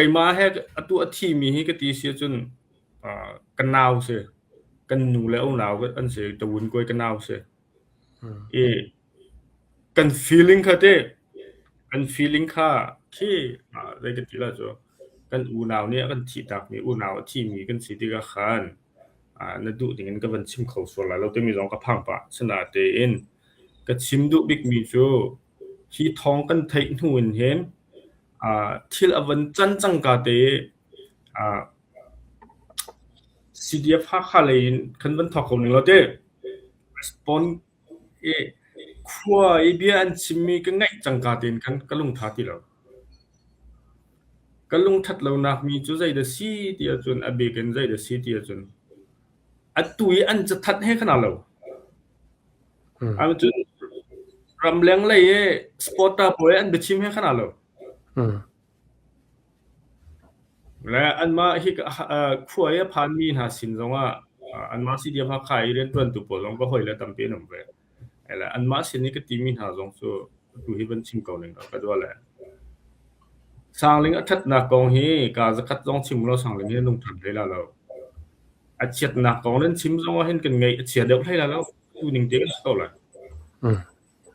Keimah he atu a thimi hi ka ti si ahcun ka nau si. Kan nu le unau an si. Tawun kawi ka nau si. I kan feeling kha teh kan feeling kha khi zei ka ti lai cu kan unau nih a kan thihtakmi unau a thimi kan si tikah khan na duh ding in ka van chim kho sual lai lo timi zong ka phang pah. Sinain ka chim duh bikmi cu hi thawng kan theih hnu in hin thil a van can cangka te CDF Hakha lei in kan van thawk ko ning law teh. Respond i khua i bia an chimmi ka ngaih cangka tein khan ka lungtha ti lo. Ka lungṭhat lonak mi cu zeidah si ti ahcun a bik in zeidah si ti ahcun atu i an cathanh he khan aa lo. Cun ramleng lei i supporter pawl i an biachim he khan aa lo. Le anmah hi khua i a phanmi hna sin zongah anmah CDF Hakha i rianṭuantu pawl zong ka hawile tampi an um ve. Le anmah sin i ka timi hna zong cu atu hi van chim ko ning law ka dua le. Sangling a ṭhatnak kong hi ka zakhat zong chim law Sangling hi lungṭhan hlei la lo. A chiatnak kong nan chim zong ah hin kan ngaih a chia deuh hlei la lo. Tu ning te kan si ko lai.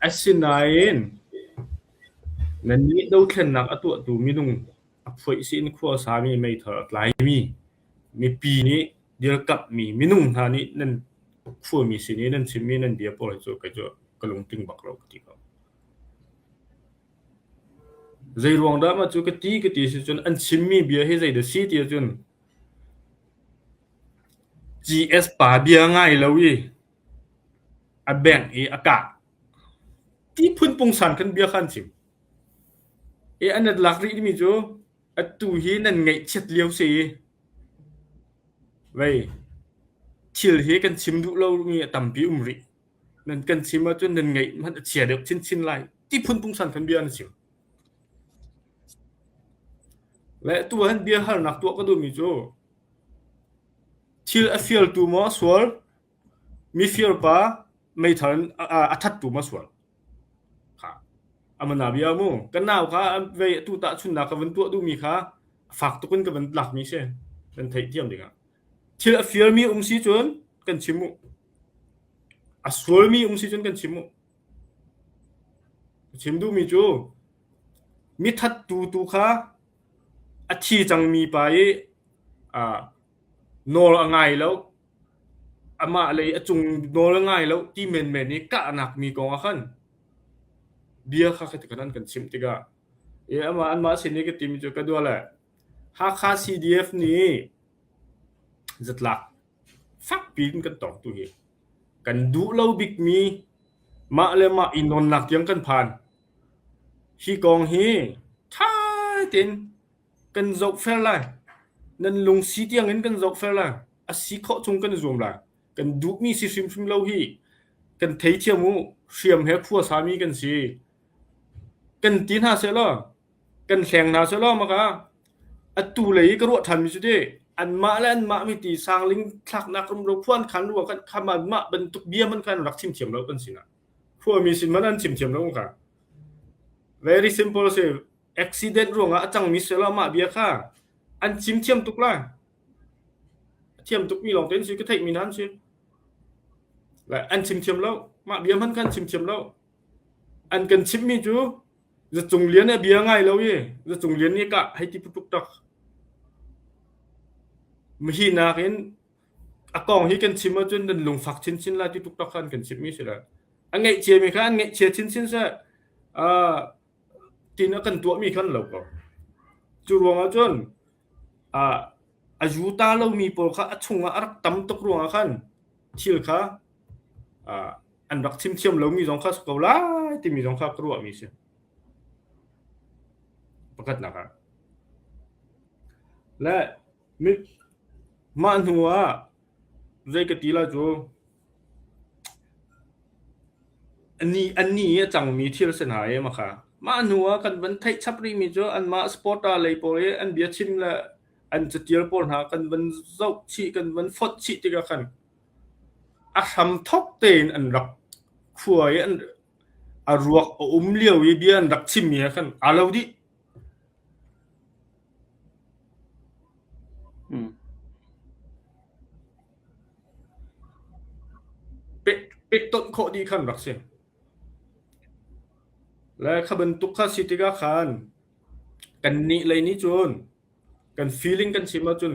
Asinain nannih dothlennak a tuahtu minung a phuaihsi in khua a sami meithal a tlaimi mipi nih dirkamhmi minung hna nih nan khuami sin i nan chimmi nan bia pawl hi cu kei cu ka lungtling bak lo ka ti ko. Zeiruang dah mah cu ka ti ka ti si cun an chimmi bia hi zeidah si ti ahcun GS pa bia ngai lo i a bengh i a kah. Ti phun pungsan khan bia kha an chim. I an lak rihmi cu atu hi nan ngaihchiat lio si i vei thil hi kan chim duh lomi a tampi um rih. Nan kan chim ahcun nan ngaih hmanh a chia deuh chinchin lai. Ti phun pungsan khan bia an chim. Le tu han bia halnak tuah ka duhmi cu thil a fialtu maw a sual Mifir pa meithal in a thattu ma sual. Kha. Amana bia mu. Kan nau kha vei atu tahchunnak ka van tuah duhmi kha fak tuk in ka van lakmi si. Kan theih thiam dingah. Thil a firmi um si cun kan chim mu. A sualmi um si cun kan chim mu. Chim duhmi cu mi thattu tu kha a thi cangmi pa i nawl a ngai lo Amah lei a cung nawl a ngai lo ti menmen i kahnak mi kong ah khan bia kha khi an kan chimh tikah i amah anmah sin i ka timi cu ka dua le Hakha CDF nih zatlak fakpi in kan tong tu hi kan duh lo bikmi mah le mah i nawnnak tiang kan phan. Hi kong hi ṭha tein kan zohfel lai. Nan lungsi tiangin kan zohfel lai. A si khawh chung kan i zuam lai. Kan duhmi si hrimhrim lo hi kan theithiam u. Hriam he khua sami kan si. Kan ti hna sehlaw, kan hleng hna sehlaw maka atu lei i ka ruah ṭhanmi cu ti anmah le anmah mi ti sangling thlaknak rumro khuan khan ruang kan kham anmah bantuk bia man khan rak chim thiam lo kan sinah khuami sin man an chim thiam lo kha very simple si Accident ruangah a cangmi selaw mah bia kha an chim thiam tuk lai. A thiam tukmi lawng te an si ka theihmi hna an si. Lai an chim thiam lo. Mah bia hmanh kha an chim thiam lo. An kan chimhmi cu Zacung Lian a bia ngai lo i Zacung Lian nih kah hei ti putuk tak. Mihi nakin a kong hi kan chim ahcun nan lungfak chinchin lai ti tuk tak kha an kan chimhmi si lai. A ngaihchiami kha an ngaihchia chinchin seh. Uh, Tin a kan tuahmi khan lo ko. Cu ruangah cun a yuta lomi pawl kha a chungah a rak tam tuk ruangah khan thil kha an rak chim thiam lomi zong kha si ko lai timi zong kha ka ruahmi si. Pakhatnak ah. Le mah hnu ah zei ka ti lai cu Annih i a cangmi thil si hna i makha. Mah hnu ah kan van theih chap rihmi cu anmah supporter lei pawl i an biachim le an catial pawl hna kan van zoh chih, kan van fonh chih tikah khan a hramthawk tein an rak khua i an a ruak a um lio i bia an rak chimmi he khan aa lo dih. Pehtonh khawh dih khan rak si. Le kha bantuk kha si tikah khan kannih lei nih cun kan feeling kan chim ahcun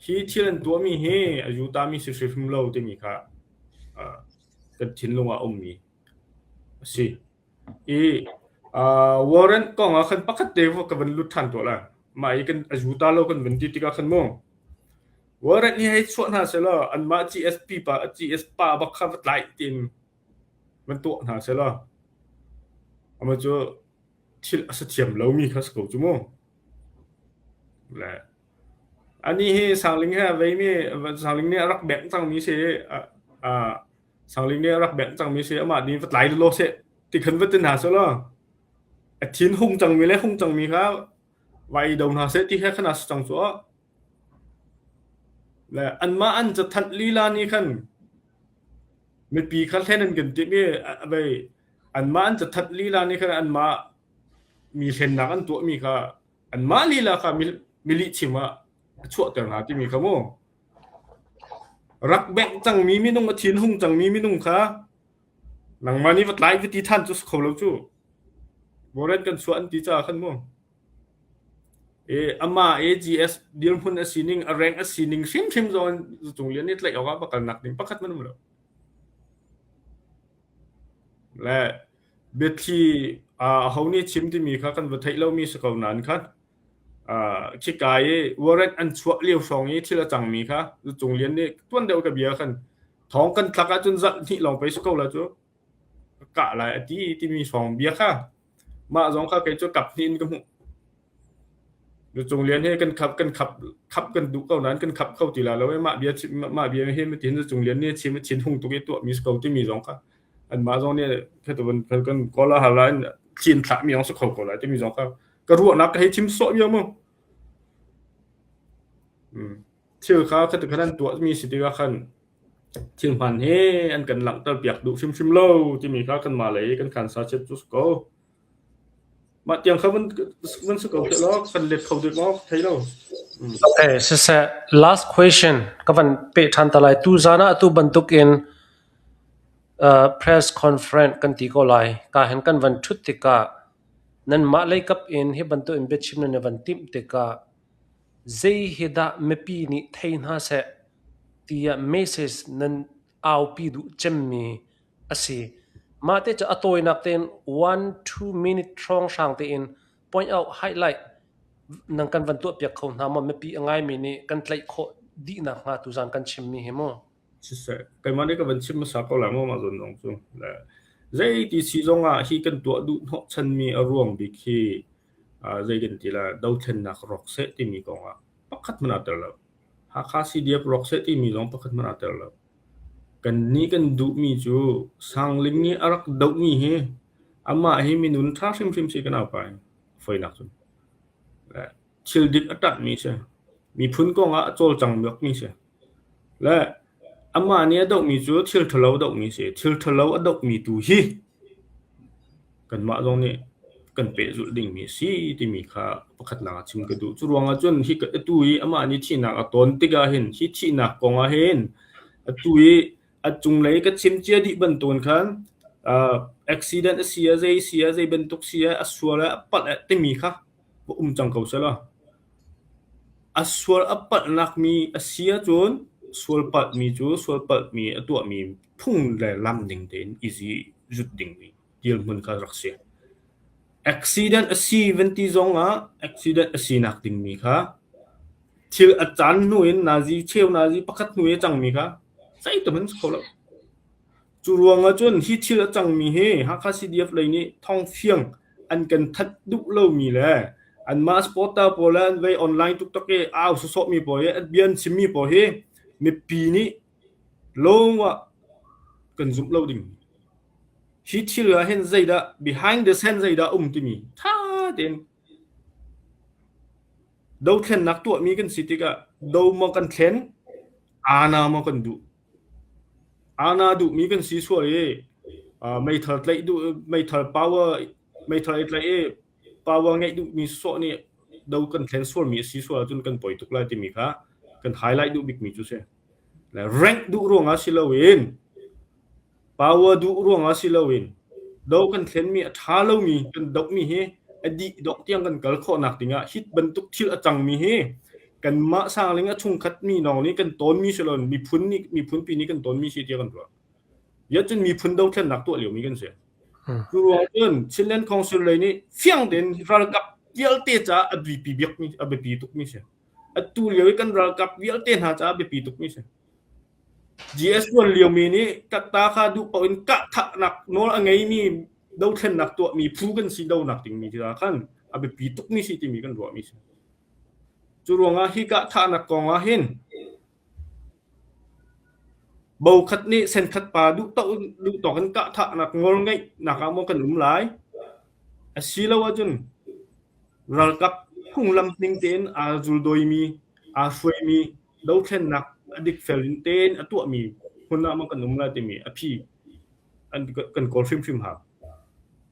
hi thil an tuahmi hi a yutami si hrimhrim lo timi kha kan thinlung ah a ummi a si. I warrant kong ah khan pakhat te ka van lut ṭhan tuah lai. Mah i kan a yuta lo kan van ti tikah khan mu warrant hi hei chuah hna sehlaw anmah GSP pa GS pa bak kha va tlaih tiin van tuah hna sehlaw amah cu thil a si thiam lomi kha si ko cu mu. Le anih hi Sangling he a veimi Sangling nih a rak bengh cangmi si Sangling nih a rak bengh cangmi si amah nih va tlai law seh ti khan va ti hna sehlaw a thin hung cangmi le hung cangmi kha va i do hna seh ti kha khan a si cang cu. Le anmah an cathanh lila nih khan mipi kha hlen an kan timh i vei anmah an cathanh lila nih khan anmah mi hlennak an tuahmi kha anmah lila kha mi lihchim ah a chuahter hna timi kha mu. Rak bengh cangmi minung a thin hung cangmi minung kha nangmah nih va tlai va ti than cu si kho lo cu. Warrant kan chuah an ti caah khan mu. Amah AGS dirhmun a sining, a rank a sining hrimhrim zong in Cung Lian nih tlaih awk ah va kalnak ding pakhat hmanh um lo. Le biathli aho nih chim timi kha kan va theih lomi si ko nain khan khika i warrant an chuah lio hrawng i thil a cangmi kha Cung Lian nih tuan deuh ka bia khan thawng kan thlak ahcun zarh hnih lawng pei si ko la cu ka kah lai a ti timi hrawng bia kha Mah zong kha kei cu kap hnih in ka hmuh. Lucung lian hi kan khap kan khap khap kan duh ko nain kan khap kho ti la lo i mah bia mah bia hi mati hin Lucung lian nih a chim a thin hung tuk i tuahmi si ko timi zong kha anmah zong nih kan kan kawl a hal in thin thlahmi zong si kho ko lai timi zong kha ka ruahnak ka hei chim sawh bia mu. Thil kha khati khan an tuahmi si tikah khan Thil hmaan hi an kan langhter piak duh hrimhrim lo timi kha kanmah lei kan khansa chiat cu si ko. Mah tiang kha van si ko seh law kan let kho ding maw thei lo. Okay, siseh last question ka van peh ṭhan ta lai. Tu zan ah atu bantuk in uh, press conference kan ti ko lai. Ka hen kan van ṭhut tikah nanmah lei kap in hi bantuk in biachim nan i van timh tikah Zei hi dah mipi nih thei hna seh tiah message nan aupi duh cemmi a si. Mah te cu a tawinak tein one two minute hrawnghrang tein point out highlight nan kan van tuahpiak kho hna maw mipi a ngaimi nih kan tlaih khawh dihnak hnga tuzaan kan chimmi hi mu. Siseh, keimah nih ka van chim hmasa ko lai maw mah zawn zong cu. Le zeiti si zong ah hi kan tuah duh hnawhchanmi a ruang bik hi zei kan ti lai dothlennak rawk seh timi kong ah pakhat hmanh aa tel lo. Hakha CDF rawk seh timi zong pakhat hmanh aa tel lo. Kannih kan duhmi cu Sangling nih a rak dohmi hi amah hi minun ṭha hrimhrim si kan aupa hi foinak cun. Thil dik a ṭanhmi si. Miphun kong ah a cawlcang bakmi si. Le amah nih a dohmi cu thil ṭhalo a dohmi a si. Thil ṭhalo a dohmi tu hi kanmah zong nih kan pehzulh dingmi a si timi kha pakhatnak ah chim ka duh. Cu ruangah cun hi atu i amah nih thihnak a tawn tikah hin hi thihnak kong ah hin atu i a cunglei ka chim cia dih bantukin khan uh, accident a si ah zei si ah zei bantuk si ah a sual ah a palh ah timi kha va um cang ko selaw A sual a palhnak mi a si ahcun sual palhmi cu sual palhmi a tuahmi phung le lam ning tein i zut dingmi dirhmun kha rak si. Accident a si van ti zong ah accident a sinak dingmi kha thil a caan hnu in nazi cheu nazi pakhat hnu i a cangmi kha zeitum an si kho lo. Cu ruangah cun hi thil a cangmi hi Hakha CDF lei nih thawngfiang an kan thanh duh lomi le anmah supporter pawl le an vei online tuktak i au sawsawhmi pawl hi an bia an chimmi pawl hi mipi nih lung ah kan zumh lo ding. Hi thil ah hin zeidah behind the scene zeidah um timi tha tein dothlennak tuahmi kan si tikah do maw kan thlen, ana maw kan duh. Ana duhmi kan si sual i meithal tlaih duh meithal power meithal i tlaih i power ngeih duhmi sawh nih do kan thlen sualmi a si sual ahcun kan poi tuk lai timi kha. kan highlight duh bikmi cu si. Le rank duh ruangah si loin power duh ruangah si loin do kan thlenmi a ṭha lomi kan dohmi hi a dih dok tiang kan kal khawhnak dingah hit bantuk thil a cangmi hi kanmah sangling a chungkhat mi lawng nih kan tawnmi si loin miphun nih miphunpi nih kan tawnmi si tiah kan ruah. Yacun miphun dothlennak tuah liomi kan si. Cu ruang cun Chinland Council lei nih fiang tein ralkap vialte caah a biapi biakmi a biapi tukmi si. Atu lio i kan ralkap vialte hna caah biapi tukmi si. GS tuan liomi nih katta kha duh paoh in kah thahnak nawl a ngeimi dothlennak tuahmi phu kan si donak dingmi tikah khan a biapi tukmi si timi kan ruahmi si. Cu ruangah hi kah thahnak kong ah hin Bokhat nih senkhat pa duhtawk in kahthahnak nawlngeihnak ah maw kan um lai? Asilo ahcun ralkap phunglam ning tein aa zuldawimi, aa hruaimi, dothlennak a dikfel in tein a tuahmi hmun ah maw kan um lai timi a phi kan kawl hrimhrim hau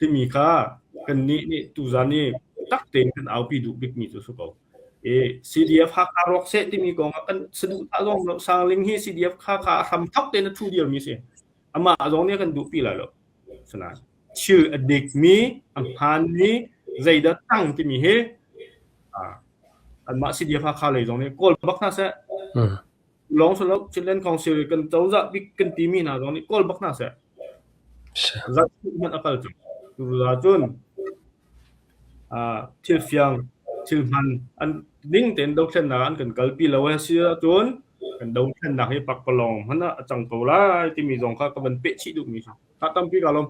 timi kha kannih nih tuzaan i tak tein kan aupi duh bikmi cu a si ko. I CDF Hakha rawk seh timi kong ah kan saduhthah zong lo Sangling hi CDF Hakha a hram thok tein a thu dirmi si. Amah zong nih a kan duhpi lai lo. Sanain thil a dikmi, a hmaanmi, zeidah tang timi hi anmah CDF Hakha lei zong nih kawl bak hna seh. Lawng si lo Chinland Council kan cozah bik kan timi hna zong nih kawl bak hna seh. Zat hmanh a kal cang. Cu cun thil fiang, thil hman an ning tein dothlennak an kan kalpi lo a si ahcun kan dothlennak hi pakpalawng hmanh ah a cang ko lai timi zong kha ka van peh chih duhmi si. Tha tampi ka lawm.